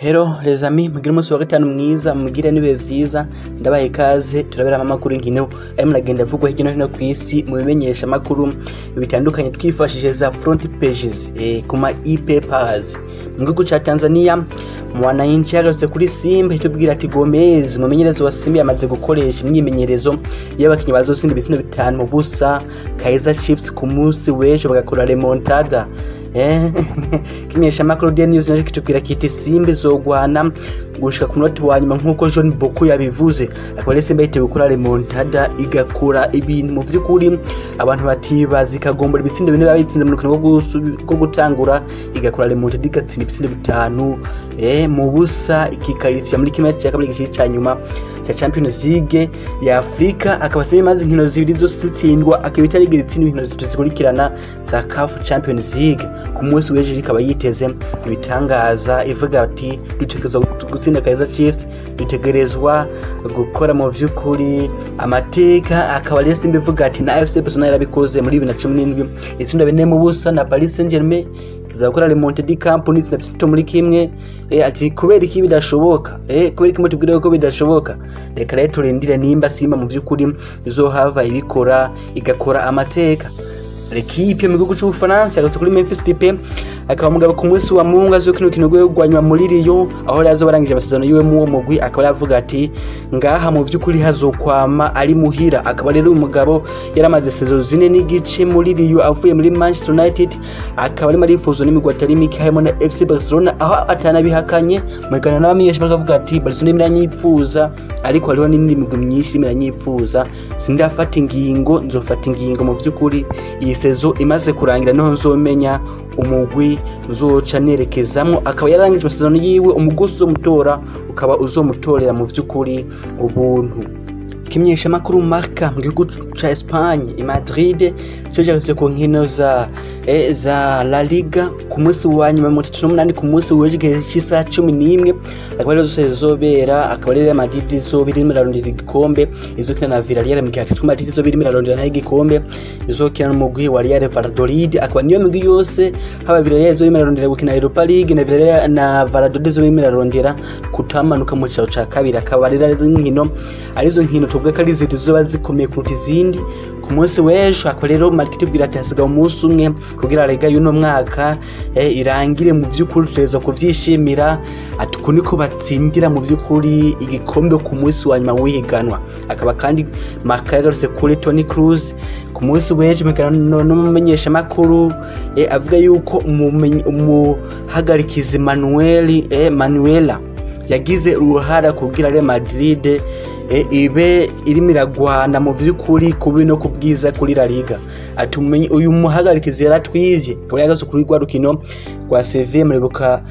Hello les amis, mugire umunsi wa gatanu mwiza, mugire n'ibihe vyiza. Ndabaye ikaze, turabera amakuru inkino arimo aragenda avugwa hirya no hino kw'isi mu bimenyesha makuru bitandukanye, twifashishije za front pages ku ma e-papers. Mu gihugu ca Tanzania, Mwananchi yagarutse kuri Simba, itubwira ati Gomez, umumenyereza wa Simba, yamaze gukoresha imyimenyerezo y'abakinyi bazotsinda ibitsindo 5-0 Kaizer Chiefs ku munsi w'ejo, bagakora remontada. Kimenyesha makuru Daily News naco kitubwira kiti Simba izogwana gushika ku munota wa nyuma nk'uko John Boko yabivuze. Akaba rero Simba yiteguye gukora remontada, igakora ibintu mu vy'ukuri abantu batibaza, ikagombora ibitsindo 4 babitsinze mu rukino rwo gutangura, igakora remontada igatsinda ibitsindo 5-0, ikikarifya muri kimwe cya kabiri gice ca nyuma cya Champions League ya Afrika. Akaba Simba imaze inkino zibiri zose zitsindwa, akaba itarigera itsinda inkino zitatu zikurikirana za CAF Champions League. Ku munsi w'ejo ikaba yiteze ibitangaza, ivuga ati dutegerezwa gutsinda Kaizer Chiefs, dutegerezwa gukora mu vy'ukuri amateka. Akaba rero Simba ivuga ati na FC Barcelona yarabikoze muri 2017, itsinda 4-0 na Paris Saint-Germain izakora remontada Camp Nou itsinda 3-1. Ati kubera iki bidashoboka? Kubera iki mutubwire ko bidashoboka? Reka rero turindire nimba Simba mu vy'ukuri izohava ibikora, igakora amateka. L'Equipe mu gihugu c'Ubufaransa yagarutse kuri Memphis Depay, akaba mugabo ku munsi wa Mungu azokina urukino rwe rwa nyuma muri Lyon, aho rero azoba arangije amasezerano yiwe muwo mugwi. Akaba yaravuga ati ngaha mu vy'ukuri hazokwama ari muhira. Akaba rero uyu mugabo yaramaze saison 4.5 muri Lyon avuye muri Manchester United, akaba arimo arifuzwa n'imigwi atari mike harimo na FC Barcelona, aho atanabihakanye mugana n'abamenyesha bakavuga ati Barcelona iranyipfuza, ariko hariho n'indi migwi myinshi iranyipfuza, sindafata ingingo, nzofata ingingo mu vy'ukuri iyi saison imaze kurangira, niho nzomenya umugwi nzoca nerekezamwo. Akaba yarangije amasezerano yiwe, umugwi uzomutora ukaba uzomutorera mu vy'ukuri ubuntu. Ikimenyesha makuru Marca mu gihugu ca Espagne i Madrid cyo cyarutse ku nkino za La Liga ku munsi wa nyuma mu 38, ku munsi w'ejo igihe c'isaha 11, akaba rero zose zizobera. Akaba rero Madrid izoba irimo irarondera igikombe, izokina na Villarreal, mu gihe Atletico Madrid izoba irimo irarondera nayo igikombe, izokina n'umugwi wa Real Valladolid. Akaba niyo migwi yose, haba Villarreal izoba irimo irarondera gukina Europa League na Villarreal na Valladolid izoba irimo irarondera kutamanuka mu cicaro ca kabiri. Akaba rero arizo nkino tuvuga ko ari zibiri zizoba zikomeye kuruta izindi ku munsi w'ejo. Akaba rero Marca itubwira ati hasigaye umunsi umwe kugira Liga y'uno mwaka irangire, mu vy'ukuri tutegerezwa kuvyishimira. Ati uku niko batsindira mu vy'ukuri igikombe ku munsi wa nyuma w'ihiganwa. Akaba kandi Marca yagarutse kuri Toni Kroos ku munsi w'ejo n'umumenyeshamakuru, avuga yuko umuhagarikizi Manuela yagize uruhara kugira Real Madrid ibe irimo iragwana mu vy'ukuri kubi no kubwiza kuri La Liga. Ati uyu muhagarikizi yaratwivye. Akaba yagaze kuri rwa rukino rwa Sevilla, muribuka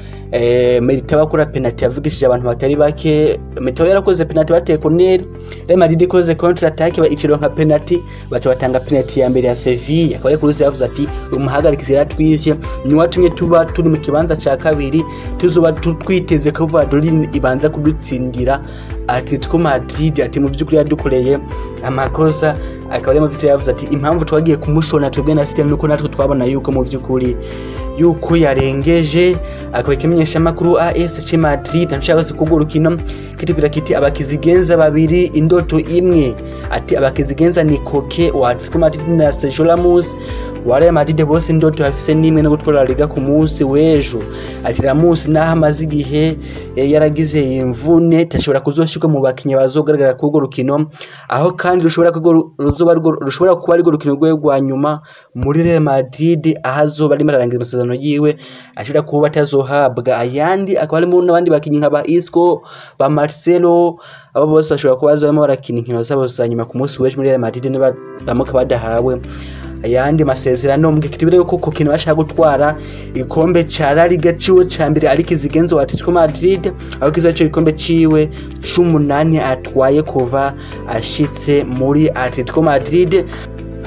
Militao akora penalty yavugishije abantu batari bake. Militao yarakoze penalty, bateye corner, Real Madrid ikoze contre attaque ikironka penalty, baca batanga penalty ya mbere ya Sevilla. Akaba ari Kroos yavuze ati uyu muhagarikizi yaratwivye, ni watumye tuba turi mu kibanza ca kabiri, tuzoba twiteze ko Valladolid ibanza kudutsindira Atletico Madrid. Ati mu by'ukuri yadukoreye amakosa. Akaba ari mu by'ukuri yavuze ati impamvu twagiye kumushona twebwe na City nuko natwe twabona yuko mu by'ukuri yuko yarengeje. Akaba ikimenyesha makuru AS C Madrid nashaka kugura urukino kitubwira kiti abakizigenza babiri indoto imwe. Ati abakizigenza ni Koke wa Atletico Madrid na Sergio Ramos wa Real Madrid, bose indoto bafise nimwe no gutwara Liga ku munsi w'ejo. Ati Ramos naho amaze igihe yaragize imvune, tashobora kuzoshirwa mu bakinyi bazogaragara kuri urwo rukino, aho kandi rushobora kuba ari rukino rwe rwa nyuma muri Real Madrid, aho azoba arimo ararangiza amasezerano yiwe, ashobora kuba atazohabwa ayandi. Akaba harimo n'abandi bakinyi nka ba Isco, ba Marcelo, abo bose bashobora kuba bazaba barakina inkino zabo za nyuma ku munsi w'ejo muri Real Madrid nibaramuka badahawe ayandi masezerano. Mu gihe yuko Kokino bashaka gutwara igikombe ca La Liga ciwe ca mbere, ariko izigenzo wa Atletico Madrid, aho kizoba ico gikombe ciwe c'umunani atwaye kuva ashitse muri Atletico Madrid.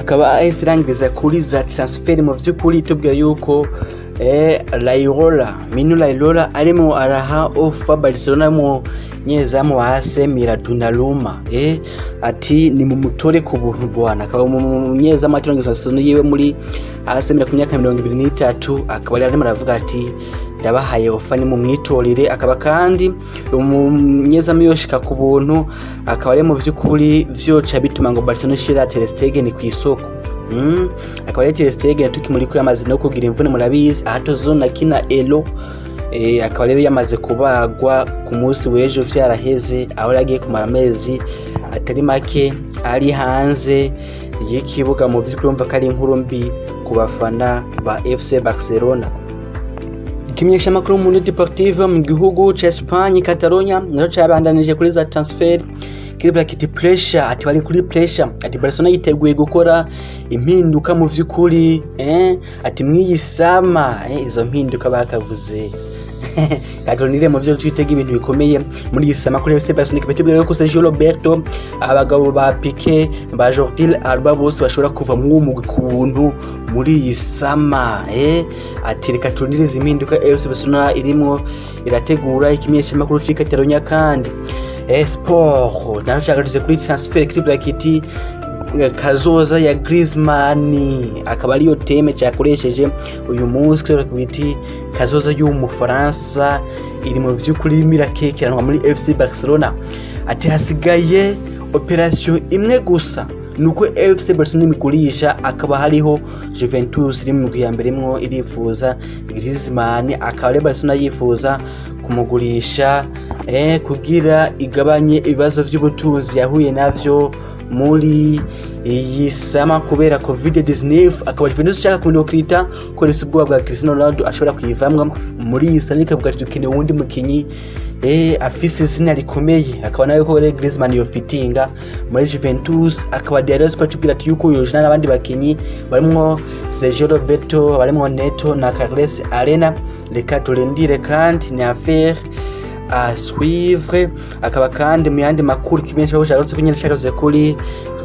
Akaba ahise irangiriza kuri za transfer, mu vy'ukuri itubwira yuko Raiola, Mino Raiola arimo araha offer Barcelona mu nyezamu wa AC Milan Donnarumma, ati ni mu mutore ku buntu bwana. Akaba umunyezamu atirongezo amasezerano yiwe muri AC Milan ku myaka 23, akaba arimo aravuga ati ndabahaye offer ni mu mwitorere. Akaba kandi umunyezamu yoshika ku buntu, akaba ari mu vy'ukuri vyoca bituma ngo Barcelona ishira Ter Stegen kw'isoko. Akaba ari Ter Stegen tukimuriko yamaze no kugira imvune, murabizi ahatozona kina elo, akaba rero yamaze kubagwa ku munsi w'ejo vyaraheze, aho yagiye kumara amezi atari make ari hanze y'ikibuga. Mu vy'ukuri urumva ko ari inkuru mbi ku bafana ba FC Barcelona. Ikimenyeshamakuru Mundo Deportivo mu gihugu ca Espagne, Catalonia, naco cabandanije kuri za transfer, kiribwa kiti pressure, ati bari kuri pressure, ati Barcelona yiteguye gukora impinduka mu vy'ukuri, ati mwiyisama, izo mpinduka bakavuze Catalonia mu vyo twitega ibintu bikomeye muri iyi summer kuri FC Barcelona. Kitubwira ko Sergio Roberto, abagabo ba Piqué, ba Jordi Alba bose bashobora kuva mu mugwi ku buntu muri iyi summer, ati reka turindirize impinduka FC Barcelona irimwo irategura. Ikimenyeshamakuru c'i Catalonia kandi Sport naco cagarutse kuri transfer, kitubwira kiti kazoza ya Griezmann, akaba ariyo thème cyakoresheje uyu munsi, kubera biti kazoza y'umufaransa iri mu vy'ukuri irimo irakekeranwa muri FC Barcelona, ati hasigaye opération imwe gusa nuko FC Barcelona imigurisha. Akaba hariho Juventus iri mu migwi ya mbere imwo irifuza Griezmann, akaba ari Barcelona yifuza kumugurisha kugira igabanye ibibazo vy'ubutunzi yahuye navyo muri iyi summer kubera COVID-19. Akaba Juventus ishaka kumurikita ko ubwoba bwa Cristiano Ronaldo ashobora kuyivamwo muri iyi summer, ikavuga ati dukeneye uwundi mukinyi afise izina rikomeye, akaba nawe ko Griezmann yofitinga muri Juventus. Akaba Diario Sport tubwira ati yuko yojana n'abandi bakinyi barimwo Sergio Roberto, barimwo Neto na Carles Arena. Reka turindire kandi ni affaire à suivre. Akaba kandi mu yandi makuru kimenshi babushaka kunyene shakaze kuri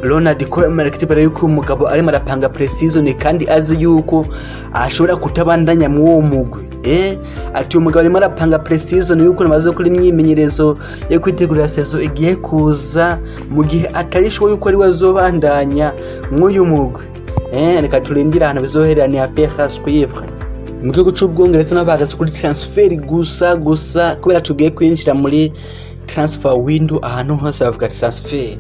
Ronald Koeman, kitubwira yuko umugabo arimo arapanga pre-season kandi azi yuko ashobora kutabandanya mu uwo mugwi, ati umugabo arimo arapanga pre-season yuko namaze gukora imyimenyerezo yo kwitegurira saison igiye kuza mu gihe atari sure yuko ari we azobandanya mw'uyu mugwi. Reka turindire ahantu bizoherera, ni affaire à suivre. Mu gihugu c'Ubwongereza nabo bahagaze kuri transfer gusa gusa, kubera tugiye kwinjira muri transfer window, ahantu hose bavuga transfer,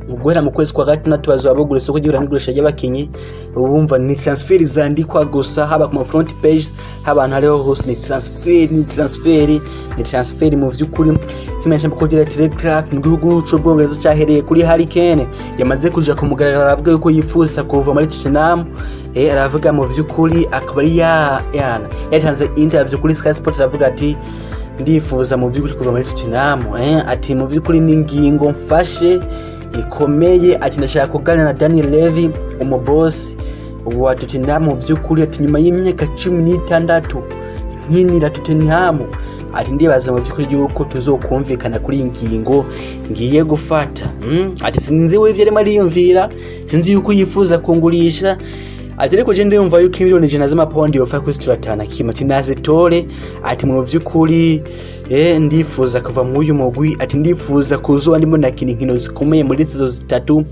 mu guhera mu kwezi kwa gatandatu bazoba bagura isoko ry'igura n'igurisha ry'abakinyi. Bumva ni transfer zandikwa gusa, haba ku ma front page, haba ahantu hariho hose ni transfer, ni transfer, ni transfer. Mu vy'ukuri kimenyesha ko rya Telegraph mu gihugu c'Ubwongereza cahereye kuri Harry Kane yamaze kuja ku mugaragaro, aravuga yuko yifuza kuva muri Tottenham. Aravuga mu vy'ukuri, akaba ari ya yana yatanze interview kuri Sky Sport, aravuga ati ndifuza mu by'ukuri kuva muri Tottenham, ati mu by'ukuri ni ingingo mfashe ikomeye, ati ndashaka kuganira na Daniel Levy, umubosi wa Tottenham. Mu by'ukuri ati nyuma y'imyaka 16 nkinira Tottenham, ati ndibaza mu by'ukuri yuko tuzokumvikana kuri iyi ngingo ngiye gufata. Ati sinzi we ivyo arimo ariyumvira, sinzi yuko yifuza kungurisha, ati ariko je ndiyumva yuko miliyoni 100 z'amapondi yofa kuri turatana kimwe, ati nazitore, ati mu vy'ukuri ndifuza kuva mu uyu mugwi, ati ndifuza kuzoba ndimo nakina inkino zikomeye muri izo zitatu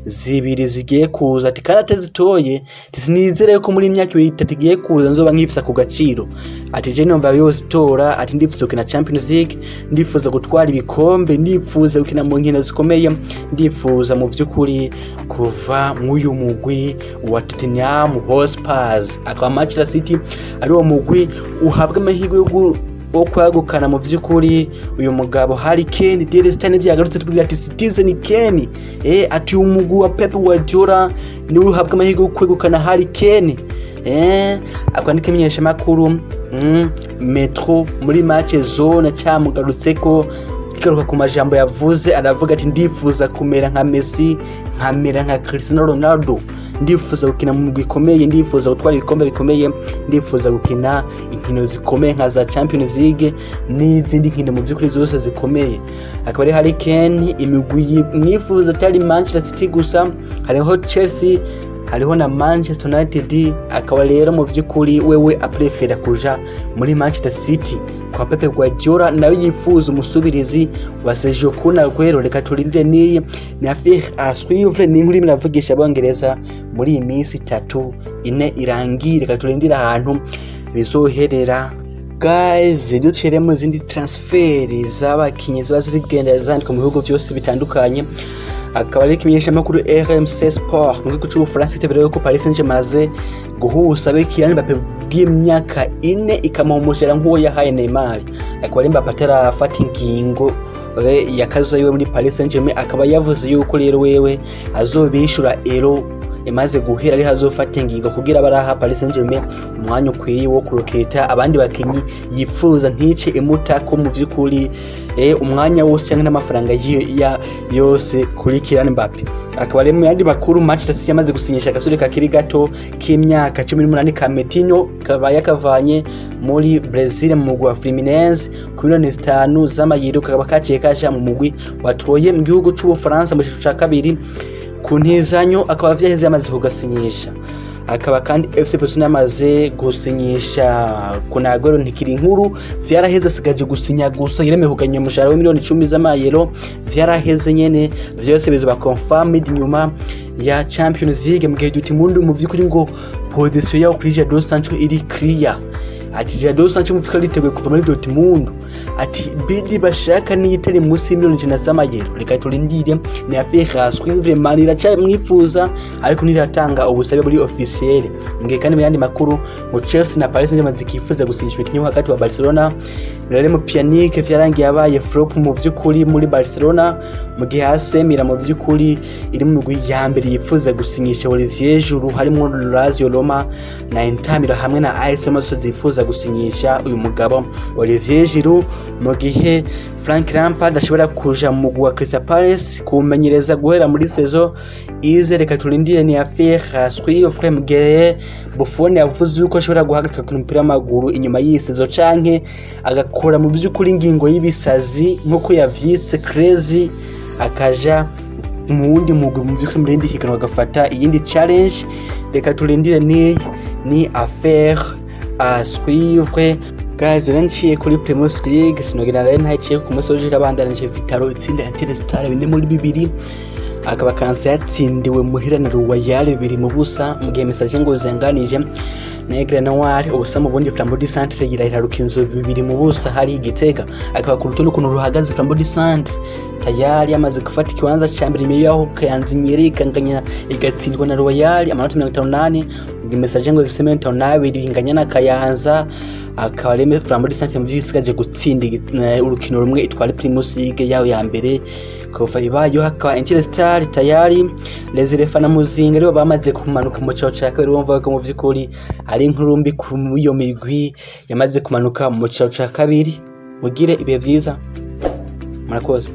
zibiri zigiye kuza, ati kandi atazitoye sinizere ko muri imyaka 2 3 igiye kuza nzoba nkifisa ku gaciro, ati je numva yozitora, ati ndifuza gukina Champions League, ndifuza gutwara ibikombe, ndifuza gukina mu nkino zikomeye, ndifuza mu vy'ukuri kuva mw'uyu mugwi wa Tottenham Hotspur. Akaba Manchester City ari uwo mugwi uhabwa amahirwe yo wo kwagukana mu vy'ukuri uyu mugabo Harry Kane. Daily Star vyagarutse tubwira ati Citizen Kane, ati umugwi wa Pep Guardiola niwe uhabwa amahirwe yo kwegukana Harry Kane. Akandika imenyesha makuru Metro muri match zone cyamugarutseko, kigaruka ku majambo yavuze, aravuga ati ndifuza kumera nka Messi, nkamera nka Cristiano Ronaldo, ndifuza gukina mu mugwi ikomeye, ndifuza gutwara ibikombe bikomeye, ndifuza gukina inkino zikomeye nka za Champions League n'izindi nkino mu by'ukuri zose zikomeye. Akaba ari Harry Kane imigwi mwifuza atari Manchester City gusa, hariho Chelsea. Hariho na Manchester United, akaba rero mu vy'ukuri wewe aprefera kuja muri Manchester City kwa Pep Guardiola, nawe yifuza umusubirizi wa Sergio Kun Aguero. Reka turinde, niyi ni affaire à suivre, ni inkuru iravugisha abongereza muri iyi minsi 3 4 irangiye. Reka turindire ahantu bizoherera. Guys, ducire mu zindi transfer z'abakinyi ziba zigenda zandikwa mu bihugu byose bitandukanye. Akaba ari ikimenyeshamakuru RMC Sport mu gihugu c'Ubufaransa kitabiriye yuko Paris Saint-Germain imaze guhuza Kylian Mbappe bw'imyaka 4, ikamuha umushahara nk'uwo yahaye Neymar. Akaba ari Mbappe atarafata ingingo yakazo yiwe muri Paris Saint-Germain, akaba yavuze yuko rero wewe azobishura ero imaze guhera ari hazofata ingingo, kugira baraha Paris Saint-Germain umwanya ukwiye wo kuroketa abandi bakinyi yifuza, ntice imuta ko mu vy'ukuri umwanya wose cyangwa n'amafaranga yose kuri Kylian Mbappe. Akaba ari mu yandi makuru, Manchester City yamaze gusinyisha agasore kakiri gato k'imyaka 18 ka Metinho, kaba yakavanye muri Brazil mu mugwi wa Fluminense ku miliyoni 5 z'amayero, kakaba kaciye kaja mu mugwi watoye mu gihugu c'Ubufaransa mu ciciro ca kabiri ku ntizanyo, akaba vyaheze yamaze kugasinyisha. Akaba kandi FC Barcelona yamaze gusinyisha Kun Aguero, ntikiri inkuru, vyaraheze, asigaje gusinya gusa, yiremeye kuganya umushahara w'imiliyoni 10 z'amayero. Vyaraheze nyene, vyose bizoba confirmed nyuma ya Champions League. Mu gihe Dortmund mu vy'ukuri ngo position yawo kuri Jadon Sancho iri clear, ati Jadon Sancho mu vy'ukuri ariteguye kuva muri Dortmund, ati bid bashaka niyitari munsi y'imiliyoni 100 z'amayero. Reka turindire, ni affaire à suivre. Man iracamwifuza ariko ntiratanga ubusabe buri officiel. Mu kandi mu yandi makuru, ngo Chelsea na Paris Saint-Germain zikifuza gusinyisha umukinyi wo hagati wa Barcelona Miralem Pjanic, vyarangiye abaye flop mu vy'ukuri muri Barcelona. Mu gihe AC Milan mu vy'ukuri iri mu migwi ya mbere yifuza gusinyisha Olivier Giroud, harimo Lazio Roma na Inter Milan hamwe na AS Roma, zose zifuza gusinyisha uyu mugabo Olivier Giroud. Mu gihe Frank Lampard ashobora kuja mu mugwi wa Crystal Palace kuwumenyereza guhera muri saison ize. Reka turindire, ni affaire à suivre. Mu gihe Buffon yavuze yuko ashobora guhagarika ku mupira w'amaguru inyuma y'iyi saison, canke agakora mu by'ukuri ingingo y'ibisazi nk'uko yavyise crazy, akaja mu wundi mugwi mu by'ukuri mu rindi higanwa, agafata iyindi challenge. Reka turindire, ni affaire à suivre. Guys, rero nciye kuri Primus League, sinogera rero ntaciye ku munsi w'ejo. Irabandanije, Vital'O itsinda Interstar 4-2, akaba Kansa yatsindiwe muhira na Royal 2-0, mu gihe Messager Ngozi yanganije na Aigle Noir 0-0. Flambeau du Centre yirahira Rukinzo 2-0 hari Igitega. Akaba ku rutonde ukuntu ruhagaze, Flambeau du Centre tayari yamaze gufata ikibanza ca mbere imbere yaho Kayanza Inyeri ikanganya igatsindwa na Royal, amanota 58, mu gihe Messager Ngozi ifise 52, inganya na Kayanza. Akaba ari Flambeau du Centre mu vyisigaje gutsinda urukino rumwe itwara Primus League yayo ya mbere kuva ibayo. Hakaba Interstar tayari, Les Elephants na Muzinga aribo bamaze kumanuka mu cicaro ca kabiri. Bumva ko mu vy'ukuri ari inkuru mbi ku iyo migwi yamaze kumanuka mu cicaro ca kabiri. Mugire ibihe vyiza, murakoze.